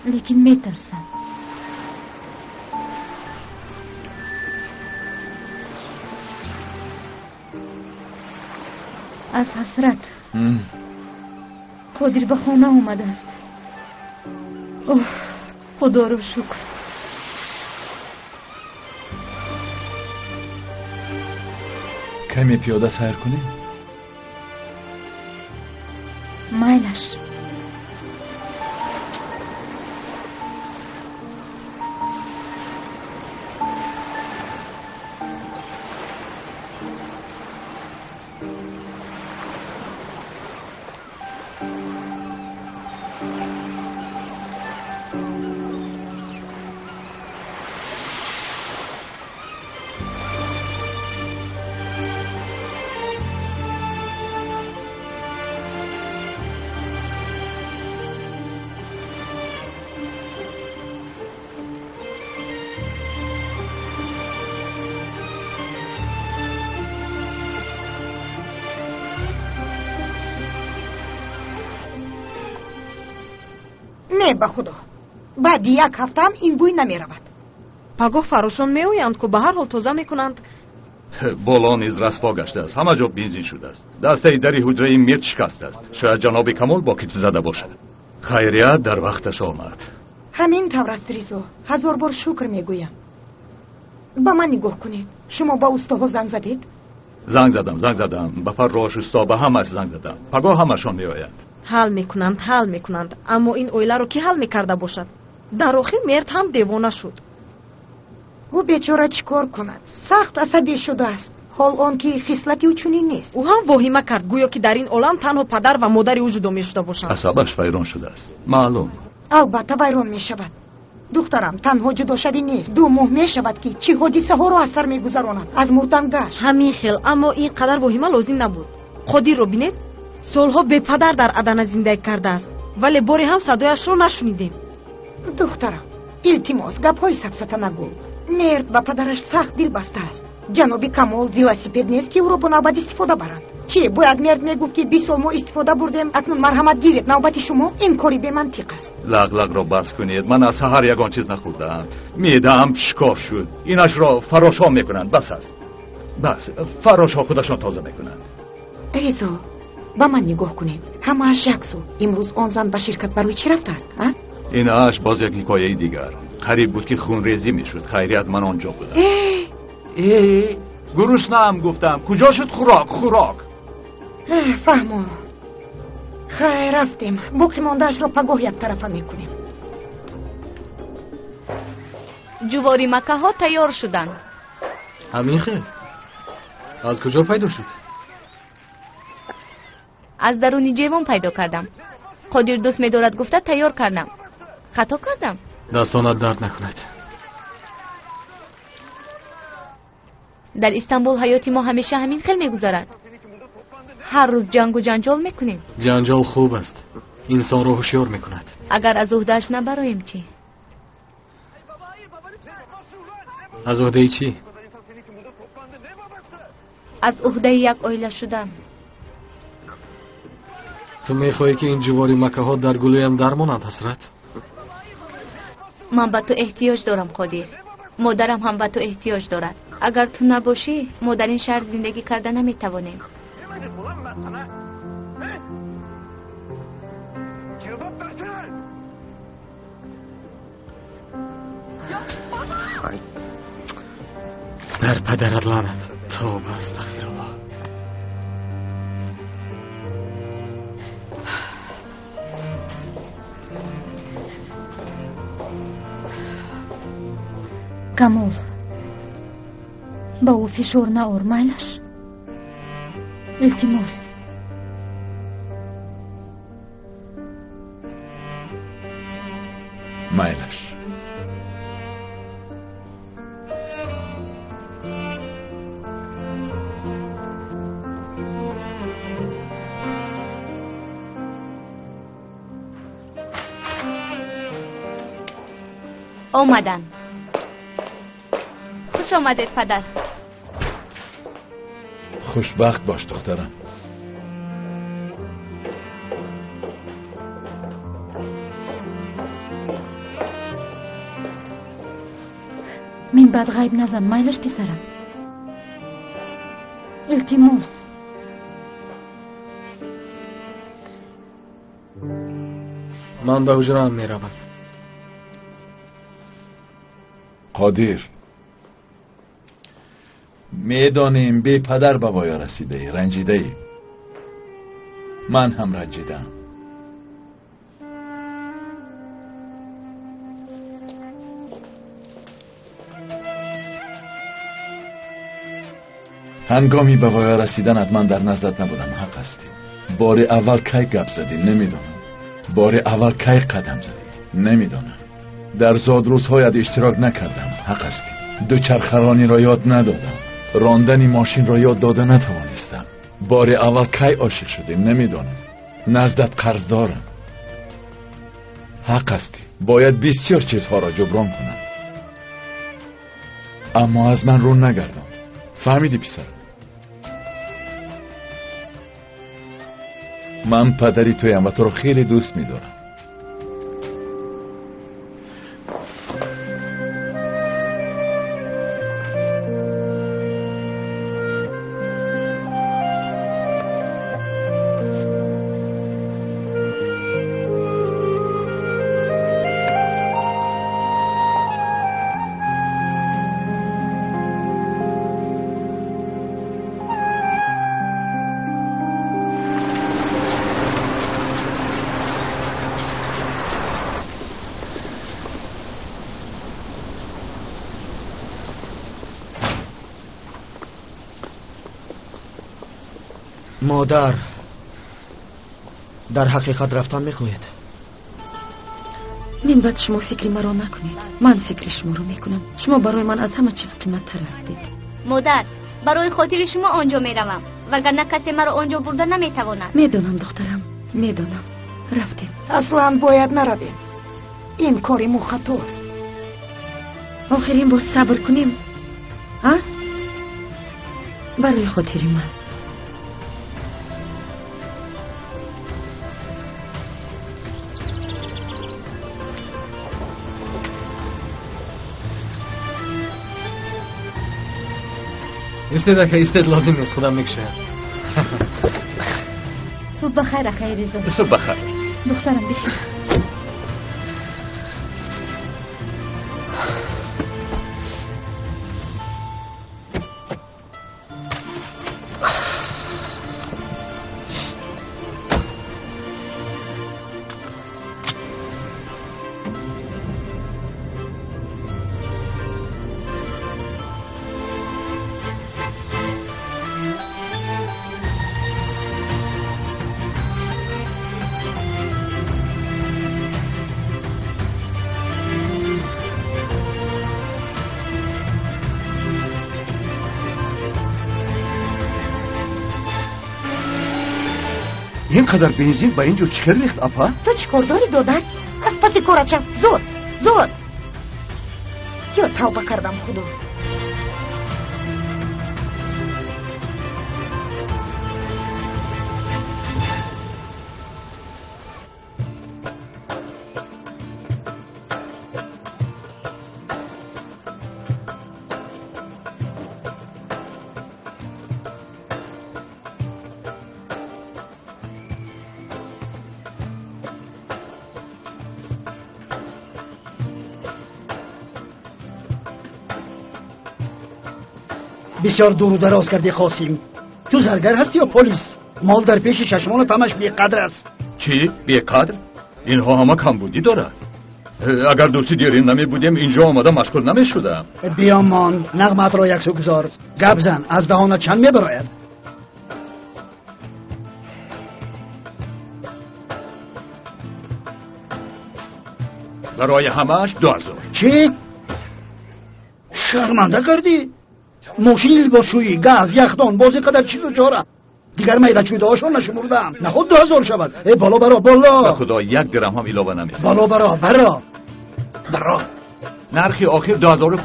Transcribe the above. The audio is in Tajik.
Лекин метарсам. Аз ҳасрат. Қодир ба хона омадааст. Оҳ, худоро шукр. Каме пиёда сайр кунем? Майлаш. Не, ба худо, баъди як ҳафтаам ин бӯй намеравад. Пагоҳ фарошон меоянд, ку ба ҳар ҳол тоза мекунанд. Боло низ расво гаштааст, ҳама ҷо бензин шудааст. Дастаи дари ҳуҷраи мирт шикастааст. Шояд ҷаноби Камол бо китф зада бошад. Хайрият дар вақташ омад. Ҳамин тавр аст, Ризо. Ҳазор бор шукр мегӯям. Ба ман нигоҳ кунед. Шумо ба устоҳо занг задед? Занг задам, занг задам. Ба фаррош, усто, ба ҳамаш занг задам. Пагоҳ ҳамашон меоянд. Ҳал мекунанд, ҳал мекунанд. Аммо ин оиларо кӣ ҳал мекарда бошад? Дар охир мерд ҳам девона шуд. Ӯ бечора чӣ кор кунад? Сахт асабӣ шудааст. Ҳол он ки хислати ӯ чунин нест. Ӯ ҳам воҳима кард, гӯё ки дар ин олам танҳо падар ва модари ӯ ҷудо мешуда бошанд. Асабаш вайрон шудааст. Маълум. Албатта вайрон мешавад. Духтарам, танҳо ҷудошавӣ нест. 2 моҳ мешавад, ки чӣ ҳодисаҳоро аз сар мегузаронад. Аз мурдан гашт. Ҳамин хел, аммо ин қадар воҳима лозим набуд. Қодирро бинед, солҳо бепадар дар Адана зиндагӣ кардааст, вале боре ҳам садояшро нашунидем. Духтарам, илтимос, гапҳои сафсата нагӯ. Мерд ба падараш сахт дил бастааст. Ҷаноби Камол велосипед нест, ки ӯро бо навбат истифода баранд. Чӣ, бояд мерд мегуфт, ки 20 сол мо истифода бурдем, акнун марҳамат гиред, навбати шумо? Ин кори бемантиқ аст. Лағлағро бас кунед. Ман аз саҳар ягон чиз нахӯрдаам. Меъдаам шикоф шуд. Инашро фарошҳо мекунанд, бас аст. Бас, фарошҳо худашон тоза мекунанд. Ризо, ба ман нигоҳ кунед. Ҳамааш яксу. Имрӯз он зан ба ширкат барои чӣ рафтааст, а? Инаш боз як ҳикояи дигар. Қариб буд, ки хунрезӣ мешуд. Хайрият ман он ҷо будам. Э, гуруснаам гуфтам. Куҷо шуд хӯрок, хӯрок? Фаҳмо. Хайр, рафтем. Боқӣ мондаашро пагоҳ яктарафа мекунем. Ҷувори макаҳо тайёр шуданд. Ҳамин хел? Аз куҷо пайдо шуд? Аз даруни ҷевон пайдо кардам. Қодир дӯст медорад гуфта тайёр кардам. Хато кардам? Дастонат дард накунад. Дар Истанбул ҳаёти мо ҳамеша ҳамин хел мегузарад. Ҳар рӯз ҷангу ҷанҷол мекунем. Ҷанҷол хуб аст, инсонро ҳушёр мекунад. Агар аз уҳдааш набароем чӣ? Аз уҳдаи чӣ? Аз уҳдаи як оила шудан. Ту мехоҳӣ, ки ин ҷувори макаҳо дар гулӯям дармонанд, Ҳасрат? Ман ба ту эҳтиёҷ дорам, Қодир. Модарам ҳам ба ту эҳтиёҷ дорад. Агар ту набошӣ, мо дар ин шаҳр зиндагӣ карда наметавонем. Бар падарат лаънат. Тавба, астағфируллоҳ. Камол, ба ӯ фишор наор, майлаш? Илтимос. Майлаш. Омаданд. Хуш омадед, падар. Хушбахт бош, духтарам. Мин баъд ғайб назан, майлаш писарам. Илтимос. Ман ба ҳуҷраам меравам. Қодир, медонем бепадар ба воя расидаӣ, ранҷидаӣ. Ман ҳам ранҷидаам. Ҳангоми ба воя расиданат ман дар наздат набудам, ҳақ ҳастӣ. Бори аввал кай гап задӣ, намедонам. Бори аввал кай қадам задӣ, намедонам. Дар зодрӯзҳоят иштирок накардам, ҳақ ҳастӣ. Дучархарониро ёд надодам, рондани мошинро ёд дода натавонистам. Бори аввал кай ошиқ шудем, намедонам. Наздат қарздорам, ҳақ ҳастӣ. Бояд бисёр чизҳоро ҷуброн кунам, аммо аз ман рӯ нагардон. Фаҳмидӣ писарам? Ман падари туям ва туро хеле дӯст медорам. Модар, дар ҳақиқат рафтан мехоҳед? Мин баъд шумо фикри маро накунед. Ман фикри шуморо мекунам. Шумо барои ман аз ҳама чиз қиматтар ҳастед. Модар, барои хотири шумо он ҷо меравам, вагарна касе маро он ҷо бурда наметавонад. Медонам, духтарам, медонам. Рафтем. Аслан бояд наравем. Ин кори мо хатост. Охирин боз сабр кунем. А? Барои хотири ман. Истед, ака, истед, лозим нест, худам мекушоям. Субҳ бахайр, акаи Ризо. Субҳ бахайр. Духтарам, бишин. Ин қадар бензин ба ин ҷо чӣ хел рехт, апа? Ту чӣ кор дорӣ, додар? Аз паси корачам. Зуд, зуд. Ё тавба кардам, худо. Бисёр дуру дароз кардӣ, Қосим. Ту заргар ҳастӣ ё полис? Мол дар пеши чашмонат ҳамаш беқадр аст. Чӣ? Беқадр? Инҳо ҳама камбудӣ дорад. Агар дӯсти дерин намебудем, инҷо омада машғул намешудам. Биёмон, нағмаатро яксӯ гузор. Гап зан, аз даҳонат чанд мебарояд? Барои ҳамааш 2000. Чӣ? Шарманда кардӣ? Мошини либосшӯӣ, газ, яхдон, боз ин қадар чизу чора. Дигар майдачӯйдаҳошон нашумурдаам. Наход 2000 шавад. Э, боло баро, боло. Ба худо як дирам ҳам илова намекунам. Боло баро, баро. Баро. Нархи охир 2500.